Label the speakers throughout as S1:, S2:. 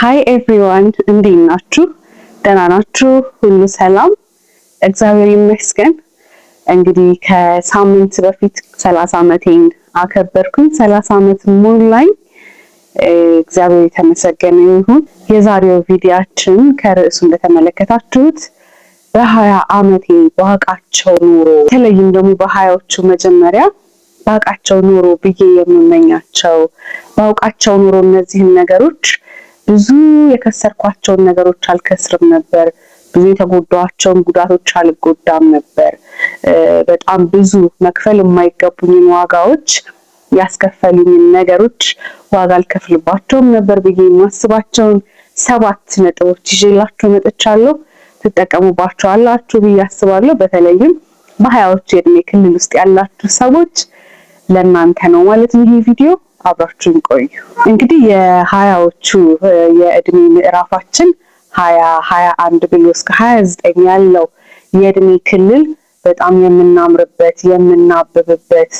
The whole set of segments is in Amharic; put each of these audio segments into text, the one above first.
S1: Hi everyone፣ እንዴት ናችሁ? ደህና ናችሁ? ሁሉ ሰላም? እግዚአብሔር ይመስገን። እንግዲህ ከሳምንት በፊት 30 ዓመቴን አከበርኩኝ። 30 ዓመት ሞላኝ። እግዚአብሔር የተመሰገነ ይሁን። የዛሬው ቪዲዮአችን ከርዕሱ እንደተመለከታችሁት በ20 ዓመቴ ባውቃቸው ኖሮ፣ በተለይም ደግሞ በ20ዎቹ መጀመሪያ ባውቃቸው ኖሮ ብዬ የምመኛቸው፣ ባውቃቸው ኖሮ እነዚህን ነገሮች ብዙ የከሰርኳቸውን ነገሮች አልከስርም ነበር፣ ብዙ የተጎዳኋቸውን ጉዳቶች አልጎዳም ነበር፣ በጣም ብዙ መክፈል የማይገቡኝን ዋጋዎች ያስከፈሉኝን ነገሮች ዋጋ አልከፍልባቸውም ነበር ብዬ የማስባቸውን ሰባት ነጥቦች ይዤላችሁ መጥቻለሁ። ትጠቀሙባቸዋላችሁ ብዬ አስባለሁ። በተለይም በ20ዎቹ የእድሜ ክልል ውስጥ ያላችሁ ሰዎች ለእናንተ ነው ማለት ነው ይሄ ቪዲዮ። አብራችሁን ቆዩ። እንግዲህ የ20ዎቹ የእድሜ ምዕራፋችን 20፣ 21 ብሎ እስከ 29 ያለው የእድሜ ክልል በጣም የምናምርበት፣ የምናብብበት፣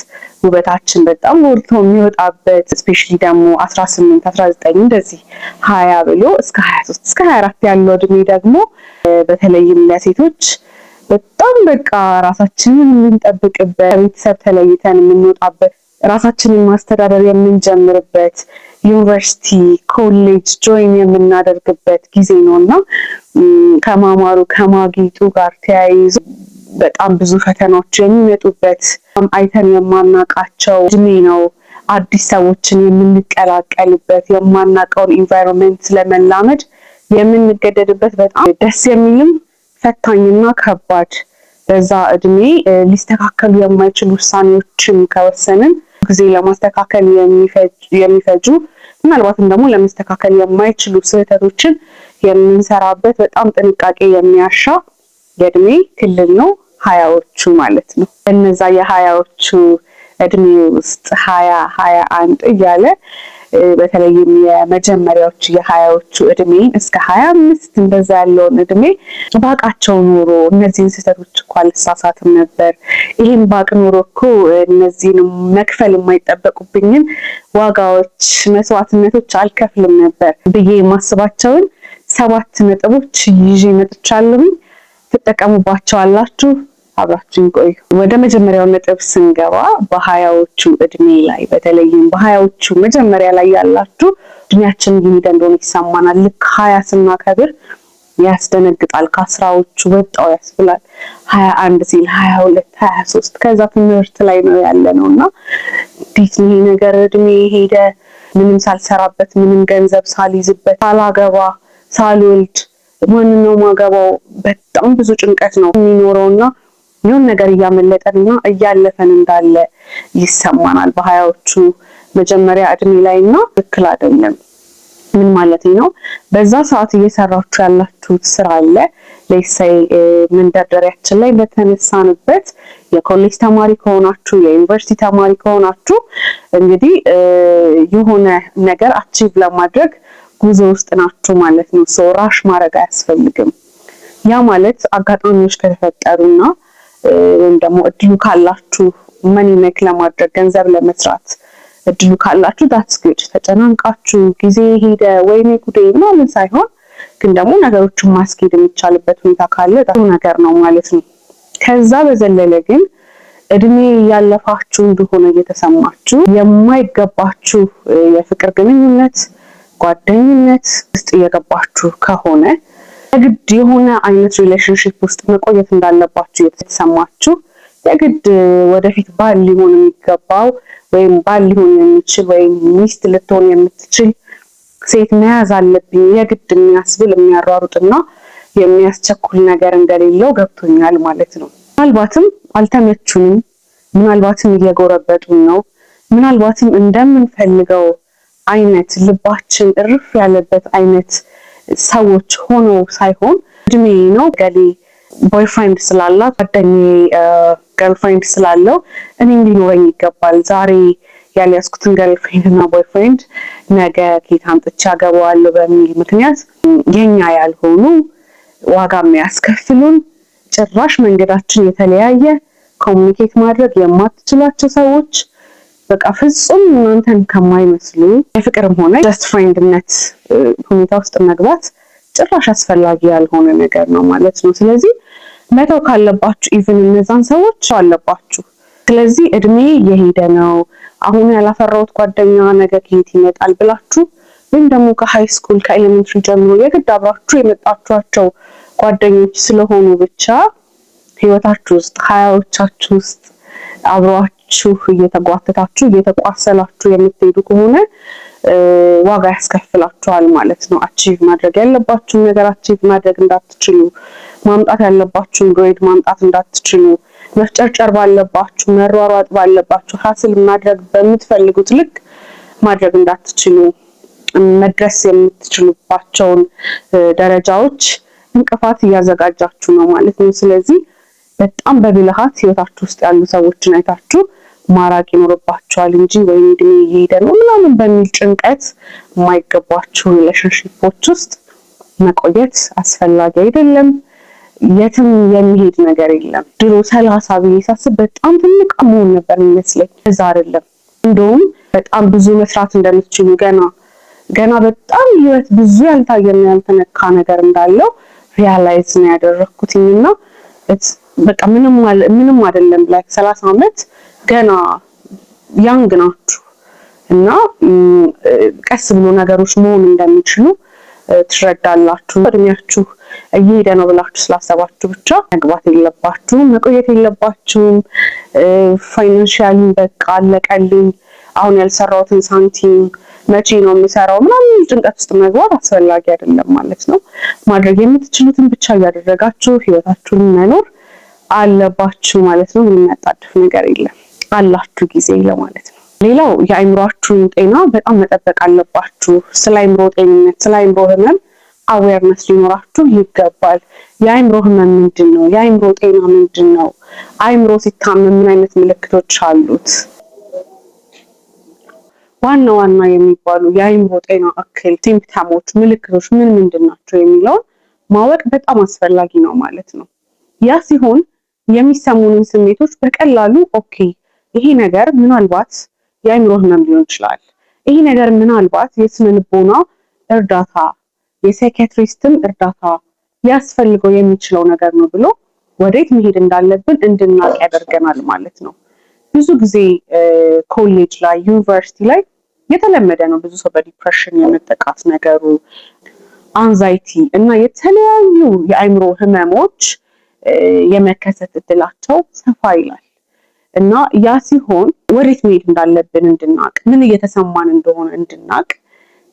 S1: ውበታችን በጣም ጎልቶ የሚወጣበት፣ especially ደግሞ 18፣ 19 እንደዚህ 20 ብሎ እስከ 23፣ እስከ 24 ያለው እድሜ ደግሞ በተለይም ለሴቶች በጣም በቃ ራሳችንን የምንጠብቅበት፣ ቤተሰብ ተለይተን የምንወጣበት፣ ራሳችንን ማስተዳደር የምንጀምርበት፣ ዩኒቨርሲቲ ኮሌጅ join የምናደርግበት ጊዜ ነው እና ከማማሩ ከማጌጡ ጋር ተያይዞ በጣም ብዙ ፈተናዎች የሚመጡበት፣ አይተን የማናቃቸው እድሜ ነው። አዲስ ሰዎችን የምንቀላቀልበት፣ የማናቀውን environment ለመላመድ የምንገደድበት፣ በጣም ደስ የሚልም ፈታኝና ከባድ፣ በዛ እድሜ ሊስተካከሉ የማይችሉ ውሳኔዎችን ከወሰንን ጊዜ ለማስተካከል የሚፈጁ፣ ምናልባትም ደግሞ ለመስተካከል የማይችሉ ስህተቶችን የምንሰራበት በጣም ጥንቃቄ የሚያሻ የእድሜ ክልል ነው 20ዎቹ ማለት ነው። እነዛ የ20ዎቹ እድሜ ውስጥ 20፣ 21 እያለ በተለይም የመጀመሪያዎቹ የ20ዎቹ እድሜ እስከ 25 እንደዛ ያለውን እድሜ ባቃቸው ኖሮ እነዚህን ስህተቶች እኮ አልሳሳትም ነበር፣ ይሄን ባቅ ኖሮ እኮ እነዚህን መክፈል የማይጠበቁብኝን ዋጋዎች፣ መስዋዕትነቶች አልከፍልም ነበር ብዬ የማስባቸውን ሰባት ነጥቦች ይዤ መጥቻለሁኝ። ትጠቀሙባቸዋላችሁ። አብራችሁን ቆዩ። ወደ መጀመሪያው ነጥብ ስንገባ በ20ዎቹ እድሜ ላይ፣ በተለይም በ20ዎቹ መጀመሪያ ላይ ያላችሁ እድሜያችን እየሄደ እንደሆነ ይሰማናል። ልክ 20 ስናከብር ያስደነግጣል። ከ10ዎቹ ወጣው ያስብላል። 21 ሲል፣ 22፣ 23፣ ከዛ ትምህርት ላይ ነው ያለ ነው እና እንዴት ነው ይሄ ነገር እድሜ ሄደ፣ ምንም ሳልሰራበት፣ ምንም ገንዘብ ሳልይዝበት፣ ሳላገባ፣ ሳልወልድ ማንን ነው ማገባው? በጣም ብዙ ጭንቀት ነው የሚኖረውና የሆነ ነገር እያመለጠንና እያለፈን እንዳለ ይሰማናል በ20ዎቹ መጀመሪያ እድሜ ላይ እና ትክክል አይደለም። ምን ማለት ነው? በዛ ሰዓት እየሰራችሁ ያላችሁት ስራ አለ። Let's say መንደርደሪያችን ላይ በተነሳንበት የኮሌጅ ተማሪ ከሆናችሁ፣ የዩኒቨርሲቲ ተማሪ ከሆናችሁ እንግዲህ የሆነ ነገር achieve ለማድረግ ጉዞ ውስጥ ናችሁ ማለት ነው። So rush ማድረግ አያስፈልግም። ያ ማለት አጋጣሚዎች ከተፈጠሩና ወይም ደግሞ እድሉ ካላችሁ money make ለማድረግ፣ ገንዘብ ለመስራት እድሉ ካላችሁ that's good። ተጨናንቃችሁ ጊዜ ሄደ ወይኔ ጉዴ ምናምን ሳይሆን ግን ደግሞ ነገሮችን ማስኬድ የሚቻልበት ሁኔታ ካለ ጥሩ ነገር ነው ማለት ነው። ከዛ በዘለለ ግን እድሜ ያለፋችሁ እንደሆነ እየተሰማችሁ የማይገባችሁ የፍቅር ግንኙነት፣ ጓደኝነት ውስጥ እየገባችሁ ከሆነ፣ የግድ የሆነ አይነት relationship ውስጥ መቆየት እንዳለባችሁ የተሰማችሁ፣ የግድ ወደፊት ባል ሊሆን የሚገባው ወይም ባል ሊሆን የሚችል ወይም ሚስት ልትሆን የምትችል ሴት መያዝ አለብኝ የግድ የሚያስብል፣ የሚያሯሩጥና የሚያስቸኩል ነገር እንደሌለው ገብቶኛል ማለት ነው። ምናልባትም አልተመቹንም፣ ምናልባትም እየጎረበጡን ነው፣ ምናልባትም እንደምንፈልገው አይነት ልባችን እርፍ ያለበት አይነት ሰዎች ሆነው ሳይሆን እድሜ ነው፣ ገሌ boyfriend ስላላት፣ ጓደኛዬ girlfriend ስላለው እኔም ሊኖረኝ ይገባል፣ ዛሬ ያልያዝኩትን girlfriend እና boyfriend ነገ ከየት አምጥቼ አገባዋለሁ በሚል ምክንያት የኛ ያልሆኑ፣ ዋጋ የሚያስከፍሉን፣ ጭራሽ መንገዳችን የተለያየ፣ communicate ማድረግ የማትችሏቸው ሰዎች በመሀል በቃ ፍጹም እናንተን ከማይመስሉ የፍቅርም ሆነ just friend ነት ሁኔታ ውስጥ መግባት ጭራሽ አስፈላጊ ያልሆነ ነገር ነው ማለት ነው። ስለዚህ መተው ካለባችሁ even እነዛን ሰዎች አለባችሁ። ስለዚህ እድሜ እየሄደ ነው፣ አሁን ያላፈራሁት ጓደኛ ነገ ከየት ይመጣል ብላችሁ ወይም ደግሞ ከ high school፣ ከ elementary ጀምሮ የግድ አብራችሁ የመጣችኋቸው ጓደኞች ስለሆኑ ብቻ ህይወታችሁ ውስጥ፣ 20ዎቻችሁ ውስጥ አብሯችሁ እየተጓተታችሁ፣ እየተቋሰላችሁ የምትሄዱ ከሆነ ዋጋ ያስከፍላችኋል ማለት ነው። Achieve ማድረግ ያለባችሁን ነገር achieve ማድረግ እንዳትችሉ፣ ማምጣት ያለባችሁን grade ማምጣት እንዳትችሉ፣ መፍጨርጨር ባለባችሁ፣ መሯሯጥ ባለባችሁ፣ hustle ማድረግ በምትፈልጉት ልክ ማድረግ እንዳትችሉ፣ መድረስ የምትችሉባቸውን ደረጃዎች እንቅፋት እያዘጋጃችሁ ነው ማለት ነው። ስለዚህ በጣም በብልሃት ህይወታችሁ ውስጥ ያሉ ሰዎችን አይታችሁ ማራቅ ይኖርባችኋል እንጂ ወይም እድሜ እየሄደ ነው ምናምን በሚል ጭንቀት የማይገባችሁ relationship ኦች ውስጥ መቆየት አስፈላጊ አይደለም። የትም የሚሄድ ነገር የለም። ድሮ 30 ብዬ ሳስብ በጣም ትልቅ መሆን ነበር የሚመስለኝ። እዛ አይደለም። እንደውም በጣም ብዙ መስራት እንደምትችሉ፣ ገና ገና በጣም ህይወት ብዙ ያልታየና ያልተነካ ነገር እንዳለው realize ነው ያደረግኩትኝ እና በቃ ምንም ምንም አይደለም። Like 30 ዓመት ገና young ናችሁ እና ቀስ ብሎ ነገሮች መሆን እንደሚችሉ ትረዳላችሁ። እድሜያችሁ እየሄደ ነው ብላችሁ ስላሰባችሁ ብቻ መግባት የለባችሁም፣ መቆየት የለባችሁም። Financially በቃ አለቀልኝ፣ አሁን ያልሰራሁትን ሳንቲም መቼ ነው የምሰራው ምናምን ጭንቀት ውስጥ መግባት አስፈላጊ አይደለም ማለት ነው። ማድረግ የምትችሉትን ብቻ እያደረጋችሁ ህይወታችሁን መኖር አለባችሁ ማለት ነው። ምንም የሚያጣድፍ ነገር የለም፣ አላችሁ ጊዜ ለማለት ነው። ሌላው የአይምሯችሁን ጤና በጣም መጠበቅ አለባችሁ። ስለ አይምሮ ጤንነት፣ ስለ አይምሮ ህመም awareness ሊኖራችሁ ይገባል። የአይምሮ ህመም ምንድን ነው? የአይምሮ ጤና ምንድን ነው? አይምሮ ሲታመም ምን አይነት ምልክቶች አሉት? ዋና ዋና የሚባሉ የአይምሮ ጤና እክል symptom ኦች፣ ምልክቶች ምን ምንድን ናቸው የሚለውን ማወቅ በጣም አስፈላጊ ነው ማለት ነው። ያ ሲሆን የሚሰሙንን ስሜቶች በቀላሉ okay፣ ይሄ ነገር ምናልባት የአይምሮ ህመም ሊሆን ይችላል፣ ይሄ ነገር ምናልባት የስነ ልቦና እርዳታ፣ የ psychiatrist ም እርዳታ ሊያስፈልገው የሚችለው ነገር ነው ብሎ ወዴት መሄድ እንዳለብን እንድናውቅ ያደርገናል ማለት ነው። ብዙ ጊዜ ኮሌጅ ላይ፣ ዩኒቨርሲቲ ላይ የተለመደ ነው ብዙ ሰው በ depression የመጠቃት ነገሩ፣ anxiety እና የተለያዩ የአይምሮ ህመሞች የመከሰት እድላቸው ሰፋ ይላል እና ያ ሲሆን ወዴት መሄድ እንዳለብን እንድናቅ፣ ምን እየተሰማን እንደሆነ እንድናቅ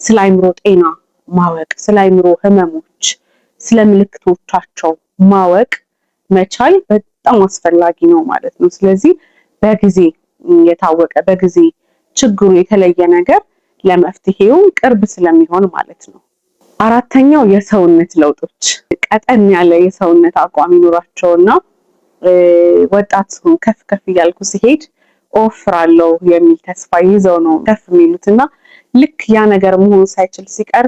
S1: ስለ አይምሮ ጤና ማወቅ፣ ስለ አይምሮ ህመሞች፣ ስለ ምልክቶቻቸው ማወቅ መቻል በጣም አስፈላጊ ነው ማለት ነው። ስለዚህ በጊዜ የታወቀ፣ በጊዜ ችግሩ የተለየ ነገር ለመፍትሄው ቅርብ ስለሚሆን ማለት ነው። አራተኛው የሰውነት ለውጦች። ቀጠን ያለ የሰውነት አቋም ይኖራቸውና ወጣት ስሆን፣ ከፍ ከፍ እያልኩ ሲሄድ እወፍራለሁ የሚል ተስፋ ይዘው ነው ከፍ የሚሉት እና ልክ ያ ነገር መሆን ሳይችል ሲቀር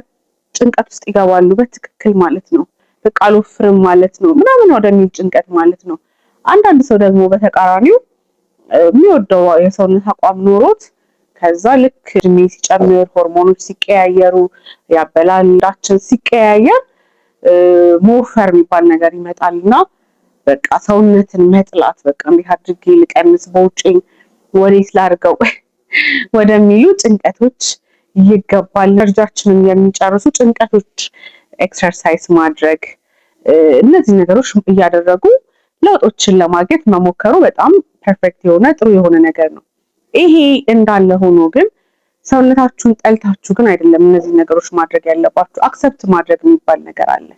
S1: ጭንቀት ውስጥ ይገባሉ። በትክክል ማለት ነው። በቃ አልወፍርም ማለት ነው ምናምን ወደሚል ጭንቀት ማለት ነው። አንዳንድ ሰው ደግሞ በተቃራኒው የሚወደው የሰውነት አቋም ኖሮት ከዛ ልክ እድሜ ሲጨምር፣ ሆርሞኖች ሲቀያየሩ፣ ያበላላችን ሲቀያየር መወፈር የሚባል ነገር ይመጣል እና በቃ ሰውነትን መጥላት፣ በቃ እንዴት አድርጌ ልቀንስ፣ በውጪ ወዴት ላድርገው ወደሚሉ ጭንቀቶች ይገባል። Energy ያችንን የሚጨርሱ ጭንቀቶች፣ exercise ማድረግ፣ እነዚህ ነገሮች እያደረጉ ለውጦችን ለማግኘት መሞከሩ በጣም perfect የሆነ፣ ጥሩ የሆነ ነገር ነው። ይሄ እንዳለ ሆኖ ግን ሰውነታችሁን ጠልታችሁ ግን አይደለም እነዚህ ነገሮች ማድረግ ያለባችሁ። Accept ማድረግ የሚባል ነገር አለ።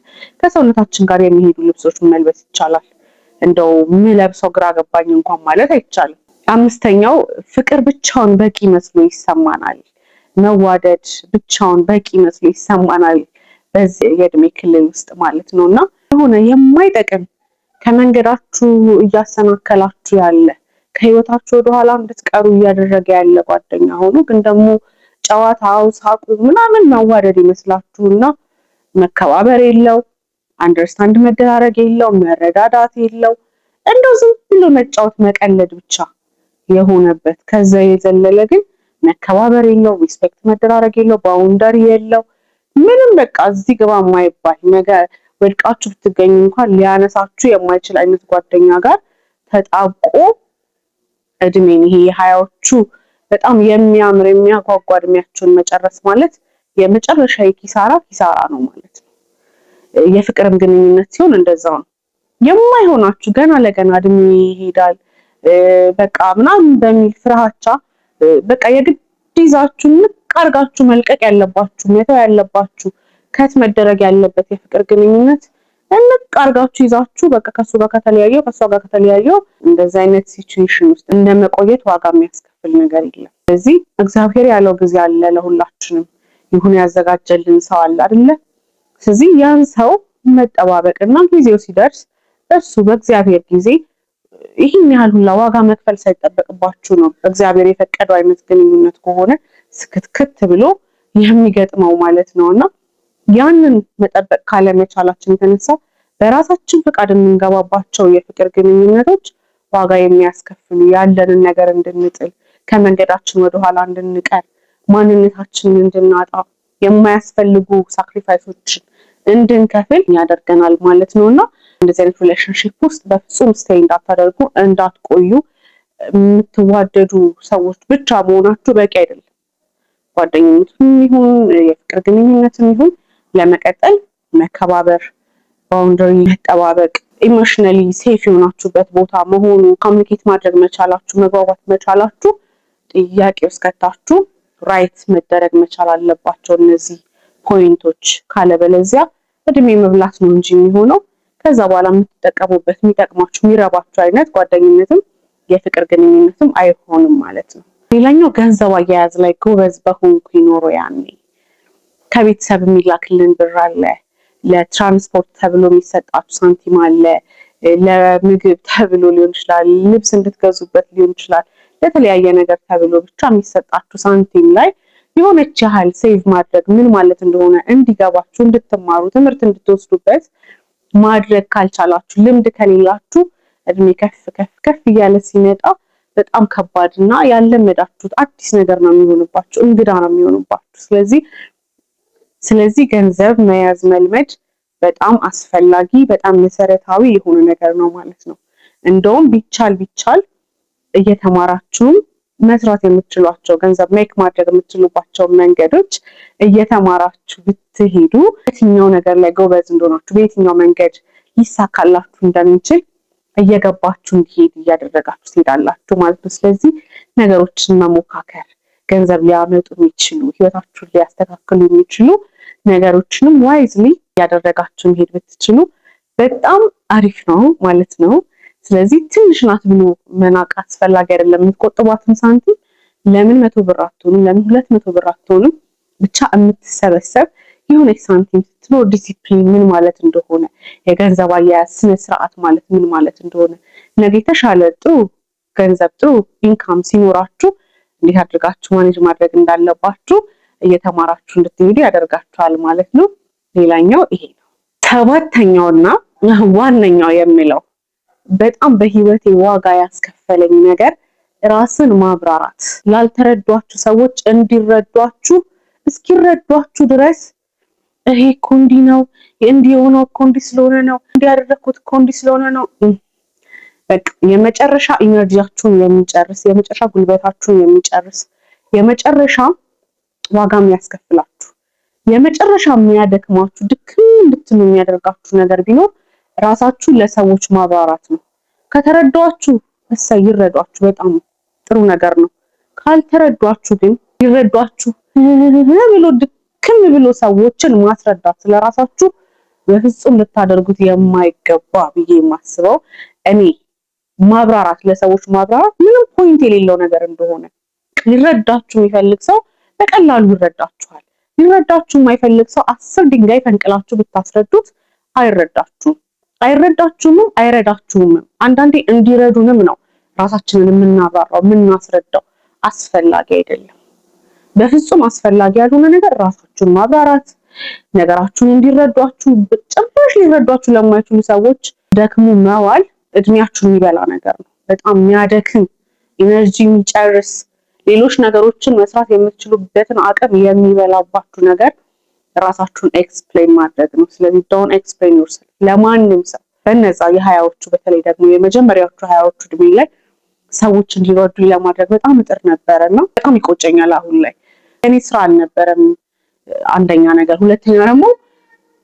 S1: ከሰውነታችን ጋር የሚሄዱ ልብሶች መልበስ ይቻላል። እንደው ምለብሰው ግራ ገባኝ እንኳን ማለት አይቻልም። አምስተኛው ፍቅር ብቻውን በቂ መስሎ ይሰማናል። መዋደድ ብቻውን በቂ መስሎ ይሰማናል በዚህ የእድሜ ክልል ውስጥ ማለት ነው። እና የሆነ የማይጠቅም፣ ከመንገዳችሁ እያሰናከላችሁ ያለ፣ ከህይወታችሁ ወደኋላ እንድትቀሩ እያደረገ ያለ ጓደኛ ሆኖ ግን ደግሞ ጨዋታው፣ ሳቁ ምናምን መዋደድ ይመስላችሁና መከባበር የለው፣ understand መደራረግ የለው፣ መረዳዳት የለው፣ እንደው ዝም ብሎ መጫወት መቀለድ ብቻ። የሆነበት፣ ከዛ የዘለለ ግን መከባበር የለው፣ respect መደራረግ የለው፣ boundary የለው፣ ምንም በቃ እዚህ ግባ የማይባል፣ ነገ ወድቃችሁ ብትገኙ እንኳን ሊያነሳችሁ የማይችል አይነት ጓደኛ ጋር ተጣብቆ እድሜን፣ ይሄ የ20ዎቹ በጣም የሚያምር የሚያጓጓ እድሜያቸውን መጨረስ ማለት የመጨረሻ የኪሳራ ኪሳራ ነው ማለት ነው። የፍቅርም ግንኙነት ሲሆን እንደዛው ነው። የማይሆናችሁ፣ ገና ለገና እድሜ ይሄዳል በቃ ምናምን በሚል ፍርሃቻ በቃ የግድ ይዛችሁ ንቅ አድርጋችሁ መልቀቅ ያለባችሁ፣ መተው ያለባችሁ፣ cut መደረግ ያለበት የፍቅር ግንኙነት እንቅ አድርጋችሁ ይዛችሁ በቃ ከሱ ጋር ከተለያየው፣ ከሷ ጋር ከተለያየው፣ እንደዚህ አይነት situation ውስጥ እንደመቆየት ዋጋ የሚያስከፍል ነገር የለም። ስለዚህ እግዚአብሔር ያለው ጊዜ አለ፣ ለሁላችንም ይሁን ያዘጋጀልን ሰው አለ አይደለ? ስለዚህ ያን ሰው መጠባበቅና ጊዜው ሲደርስ እሱ በእግዚአብሔር ጊዜ ይህን ያህል ሁላ ዋጋ መክፈል ሳይጠበቅባችሁ ነው፣ እግዚአብሔር የፈቀደው አይነት ግንኙነት ከሆነ ስክትክት ብሎ የሚገጥመው ማለት ነው። እና ያንን መጠበቅ ካለመቻላችን የተነሳ በራሳችን ፈቃድ የምንገባባቸው የፍቅር ግንኙነቶች ዋጋ የሚያስከፍሉ፣ ያለንን ነገር እንድንጥል፣ ከመንገዳችን ወደኋላ እንድንቀር፣ ማንነታችንን እንድናጣ፣ የማያስፈልጉ sacrifice ኦችን እንድንከፍል ያደርገናል ማለት ነው። እና እንደዚህ አይነት relationship ውስጥ በፍጹም stay እንዳታደርጉ፣ እንዳትቆዩ። የምትዋደዱ ሰዎች ብቻ መሆናችሁ በቂ አይደለም። ጓደኝነትም ይሁን የፍቅር ግንኙነትም ይሁን ለመቀጠል መከባበር፣ boundary መጠባበቅ፣ emotionally safe የሆናችሁበት ቦታ መሆኑ፣ communicate ማድረግ መቻላችሁ፣ መግባባት መቻላችሁ ጥያቄ ውስጥ ከታችሁ right መደረግ መቻል አለባቸው እነዚህ point ኦች። ካለበለዚያ እድሜ መብላት ነው እንጂ የሚሆነው ከዛ በኋላ የምትጠቀሙበት፣ የሚጠቅማችሁ፣ የሚረባችሁ አይነት ጓደኝነትም የፍቅር ግንኙነትም አይሆንም ማለት ነው። ሌላኛው ገንዘብ አያያዝ ላይ ጎበዝ በሆንኩ ኖሮ ያኔ። ከቤተሰብ የሚላክልን ብር አለ፣ ለትራንስፖርት ተብሎ የሚሰጣችሁ ሳንቲም አለ፣ ለምግብ ተብሎ ሊሆን ይችላል፣ ልብስ እንድትገዙበት ሊሆን ይችላል፣ ለተለያየ ነገር ተብሎ ብቻ የሚሰጣችሁ ሳንቲም ላይ የሆነች ያህል save ማድረግ ምን ማለት እንደሆነ እንዲገባችሁ፣ እንድትማሩ፣ ትምህርት እንድትወስዱበት ማድረግ ካልቻላችሁ፣ ልምድ ከሌላችሁ፣ እድሜ ከፍ ከፍ ከፍ እያለ ሲመጣ በጣም ከባድ እና ያለመዳችሁት አዲስ ነገር ነው የሚሆንባችሁ፣ እንግዳ ነው የሚሆንባችሁ። ስለዚህ ገንዘብ መያዝ መልመድ በጣም አስፈላጊ፣ በጣም መሰረታዊ የሆነ ነገር ነው ማለት ነው። እንደውም ቢቻል ቢቻል እየተማራችሁም መስራት የምትችሏቸው፣ ገንዘብ make ማድረግ የምትችሉባቸው መንገዶች እየተማራችሁ ብትሄዱ፣ የትኛው ነገር ላይ ጎበዝ እንደሆናችሁ፣ በየትኛው መንገድ ሊሳካላችሁ እንደሚችል እየገባችሁ እንዲሄድ እያደረጋችሁ ትሄዳላችሁ ማለት ነው። ስለዚህ ነገሮችን መሞካከር፣ ገንዘብ ሊያመጡ የሚችሉ፣ ህይወታችሁን ሊያስተካክሉ የሚችሉ ነገሮችንም wisely እያደረጋችሁ መሄድ ብትችሉ በጣም አሪፍ ነው ማለት ነው። ስለዚህ ትንሽ ናት ብሎ መናቅ አስፈላጊ አይደለም። የምትቆጥቧትም ሳንቲም ለምን 100 ብር አትሆንም? ለምን 200 ብር አትሆንም? ብቻ የምትሰበሰብ የሆነች ሳንቲም ስትኖር ዲሲፕሊን ምን ማለት እንደሆነ፣ የገንዘብ አያያዝ ስነ ስርዓት ማለት ምን ማለት እንደሆነ፣ ነገ የተሻለ ጥሩ ገንዘብ፣ ጥሩ income ሲኖራችሁ እንዴት አድርጋችሁ manage ማድረግ እንዳለባችሁ እየተማራችሁ እንድትሄዱ ያደርጋችኋል ማለት ነው። ሌላኛው ይሄ ነው። ሰባተኛውና ዋነኛው የሚለው፣ በጣም በህይወቴ ዋጋ ያስከፈለኝ ነገር ራስን ማብራራት፣ ላልተረዷችሁ ሰዎች እንዲረዷችሁ፣ እስኪረዷችሁ ድረስ ይሄ እኮ እንዲህ ነው፣ እንዲህ የሆነው እኮ እንዲህ ስለሆነ ነው፣ እንዲህ ያደረኩት እኮ እንዲህ ስለሆነ ነው። በቃ የመጨረሻ energy ያችሁን የሚጨርስ፣ የመጨረሻ ጉልበታችሁን የሚጨርስ፣ የመጨረሻ ዋጋ የሚያስከፍላችሁ፣ የመጨረሻ የሚያደክማችሁ፣ ድክም እንድትሉ የሚያደርጋችሁ ነገር ቢኖር ራሳችሁን ለሰዎች ማብራራት ነው። ከተረዷችሁ እሰይ ይረዷችሁ፣ በጣም ጥሩ ነገር ነው። ካልተረዷችሁ ግን ይረዷችሁ ብሎ ድክም ብሎ ሰዎችን ማስረዳት ስለራሳችሁ በፍጹም ልታደርጉት የማይገባ ብዬ የማስበው እኔ፣ ማብራራት፣ ለሰዎች ማብራራት ምንም point የሌለው ነገር እንደሆነ። ሊረዳችሁ የሚፈልግ ሰው በቀላሉ ይረዳችኋል። ሊረዳችሁ የማይፈልግ ሰው 10 ድንጋይ ፈንቅላችሁ ብታስረዱት አይረዳችሁም። አይረዳችሁምም፣ አይረዳችሁምም። አንዳንዴ እንዲረዱንም ነው ራሳችንን የምናብራራው፣ የምናስረዳው። አስፈላጊ አይደለም። በፍጹም አስፈላጊ ያልሆነ ነገር ራሳችሁን ማብራራት፣ ነገራችሁን እንዲረዷችሁ፣ ጭራሽ ሊረዷችሁ ለማይችሉ ሰዎች ደክሞ መዋል እድሜያችሁን የሚበላ ነገር ነው። በጣም የሚያደክም Energy የሚጨርስ፣ ሌሎች ነገሮችን መስራት የምትችሉበትን አቅም የሚበላባችሁ ነገር ራሳችሁን explain ማድረግ ነው። ስለዚህ don't explain yourself ለማንም ሰው። በነዛ የሀያዎቹ፣ በተለይ ደግሞ የመጀመሪያዎቹ 20ዎቹ እድሜ ላይ ሰዎች እንዲረዱኝ ለማድረግ በጣም እጥር ነበረ እና በጣም ይቆጨኛል አሁን ላይ። እኔ ስራ አልነበረም አንደኛ ነገር፣ ሁለተኛ ደግሞ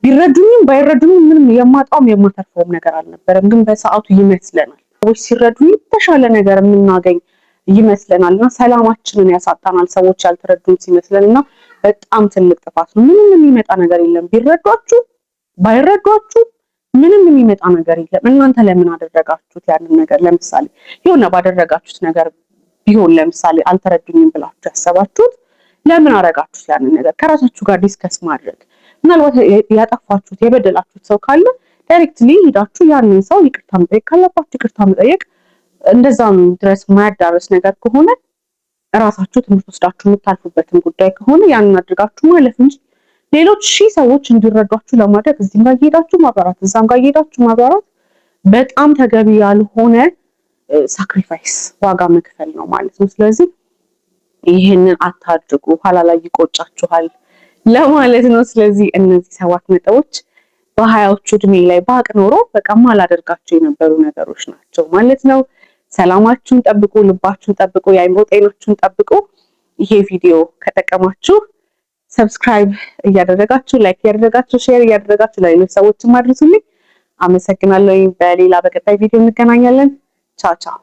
S1: ቢረዱኝም ባይረዱኝም ምንም የማጣውም የማተርፈውም ነገር አልነበረም። ግን በሰዓቱ ይመስለናል፣ ሰዎች ሲረዱኝ የተሻለ ነገር የምናገኝ ይመስለናል እና ሰላማችንን ያሳጣናል ሰዎች ያልተረዱን ሲመስለን። እና በጣም ትልቅ ጥፋት ነው። ምንም የሚመጣ ነገር የለም። ቢረዷችሁ ባይረዷችሁ ምንም የሚመጣ ነገር የለም። እናንተ ለምን አደረጋችሁት ያንን ነገር? ለምሳሌ የሆነ ባደረጋችሁት ነገር ቢሆን፣ ለምሳሌ አልተረዱኝም ብላችሁ ያሰባችሁት፣ ለምን አደረጋችሁት ያንን ነገር? ከራሳችሁ ጋር discuss ማድረግ። ምናልባት ያጠፋችሁት፣ የበደላችሁት ሰው ካለ directly ሄዳችሁ ያንን ሰው ይቅርታ መጠየቅ ካለባችሁ ይቅርታ መጠየቅ፣ እንደዛም ድረስ የማያዳርስ ነገር ከሆነ፣ እራሳችሁ ትምህርት ወስዳችሁ የምታልፉበትን ጉዳይ ከሆነ ያንን አድርጋችሁ ማለፍ እንጂ ሌሎች ሺህ ሰዎች እንዲረዷችሁ ለማድረግ እዚህም ጋር እየሄዳችሁ ማብራራት፣ እዛም ጋር እየሄዳችሁ ማብራራት በጣም ተገቢ ያልሆነ sacrifice፣ ዋጋ መክፈል ነው ማለት ነው። ስለዚህ ይህንን አታድርጉ፣ ኋላ ላይ ይቆጫችኋል ለማለት ነው። ስለዚህ እነዚህ ሰባት ነጥቦች በ20ዎቹ እድሜ ላይ ባቅ ኖሮ በቃ ማላደርጋቸው የነበሩ ነገሮች ናቸው ማለት ነው። ሰላማችሁን ጠብቁ፣ ልባችሁን ጠብቁ፣ የአይምሮ ጤናችሁን ጠብቁ። ይሄ ቪዲዮ ከጠቀማችሁ subscribe እያደረጋችሁ፣ like እያደረጋችሁ፣ share እያደረጋችሁ ለሌሎች ሰዎችም አድርሱልኝ። አመሰግናለሁ። በሌላ በቀጣይ ቪዲዮ እንገናኛለን። ቻው ቻው።